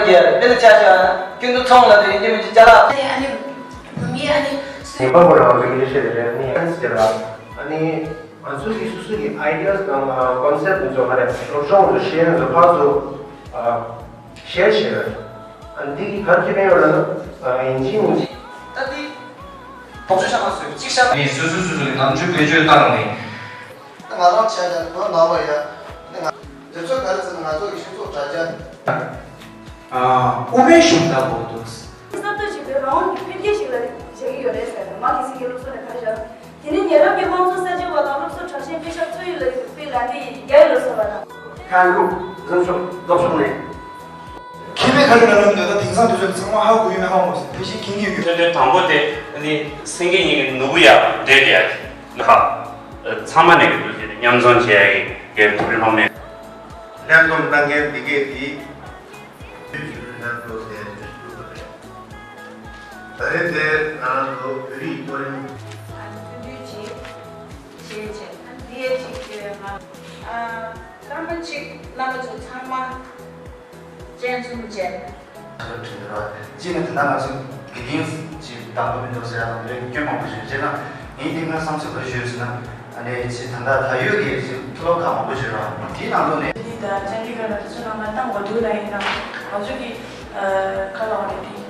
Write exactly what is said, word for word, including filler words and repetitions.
ཡ་དེ་ལ་ཆ་བཞག་ན་ཁྱོད་ཚོ་ཚོང་ལ་དེ་ཡིན་གྱི་མིན་གྱི་ཅ་ལག་ཨ་ནི་ཨ་ནི་བུ་མི་ཨ་ནི་སུ་ངེས་པར་དགོས་རང་བཞིན་གྱི་ཤེས་རེད། ཨ་ནི་ཨ་ནི་ཟེར་བ། ཨ་ནི་ང་ཚོ་གི་སོ་སོ་གི་ཨའི་ཌི་ཡ་དང་ཀོན་སེབ་དེ་ཚོ་ག་རེ་སློབ་སྦྱོང་དུ་ཤེས་ཡོན་ཚོ་ཕར་ཚུར་ཤེར་བྱེད་རེད། ཨ་ནི་འདི་གི་ག་རེ་ཁེ་ཕན་ཡོད་ལབ་ན་ཡིན་གཅིག་མིན་གཅིག་ད་འདི་དོགས་གཅོད་བྱ་མ་བཟོད་གཅིག་བྱ། ནི་སོ་སོ་སོ་སོ་གི་ནམ་རྒྱུན་བེད་སྤྱོད་བཏང་ནས། ང་རང་བྱས་ན་ང་ནང་བ་ཡ། ང་འདི་ཚོ་ག་རེ་ཟེར་ན་ང་ཚོ་གི་སྤྱི་ཚོགས་དྲ་རྒྱ། ཨ་དབུ་མའི་གཞུང་ལྟ་བུ་འདུག་གསར་གཏོད་བྱེད་པའི་རང་དབང་གི་འཕེལ་རྒྱས་ཤིག་ལ་བྱེད་ཀྱི་ཡོད་རེད་ཟེར་ནས་མ་གི་སེང་གེ་སློབ་གསོ་ནས་ཕར་བཞག་དེ་ནས་ཉེ་རབས་ཀྱི་དམངས་གཙོ་གསར་བརྗེ་བ་དང་སློབ་གསོ་དྲག་ཞན་པེ་ཤག་ཚོ་ཡི་ལ་ཡོད་པའི་ལ་འདི་ཡི་རྒྱ་ཡི་ལོ་སོ་བ་དང་། ཁང་ལུགས་འཛིན་ཕྱོགས་ལྡོག་ཕྱོགས་ནས། མཁས་པའི་ཁ་ལུགས་ལ་ལམ་འདོད་ད་དེང་སང་དུས་ཚོད་ཚང་མ་ཧ་གོ་ཡོད་མེད་ཧ་གོ་སོང་། ཕལ་ཆེར་མཁྱེན་གྱི་ཡོད། ཐོན་དོན་དང་པོ་དེ་ཨ་ནི་སེང་གེ་གཉིས་ཀྱི་ནོར་བུ་ཡག་འདྲེས་ཡག་ཁ་ཚང་མ་ནས་ཀྱི་འདུག་ཟེར་ནས་མཉམ་འཛོམས་བྱེད་ཡག་གི་དགེ་ཐུབ་སློབ་མས། ལས་བསྡོམས་བཏང་མཁན་འདི་གས་དེ། ད་རེས་དེ་ང་རང་ཚོ་བོད་རིགས་ཀྱི་ཨ་ནི་མཐུན་སྒྲིལ་གྱིས་བྱས་བྱས་ཨ་ནི་དེ་ཡས་ཅིག་ང་ཨ་སྐར་མ་གཅིག་རྣམ་པ་ཚོ་ཚང་མ་སྤྱན་འཛོམས་བྱས། གཅིག་ནི་དེ་འདྲ་ང་ཚོ་དགེ་རྒན་ཅིག་བདམས་པ་མི་འདུག་ཟེར་ཡ་དང་དེ་འདྲའི་སྐྱོན་མང་པོ་ཞིག་བྱས་ན་ངའི་དེ་སྔ་བསམ་ཚུལ་ག་རེ་ཞུས་ཟེར་ན། ཨ་ནི་ཅིག་ད་ལྟ་ད་ཡོད་ཀྱི་ཅིག་མཐོ་སློབ་ཁག་མང་པོ་ཞིག་རང་དེའི་ནང་ལོགས་ནས། ལི་དང་ཅན་དི་གྷར་ལ་དེ་ཚོ་ནང་ལ་བཏང་དགོས་འདུག་ལ་ཡིན་ནམ། ང་ཚོ་གི་ཁ་ལོག་ནས་དེ།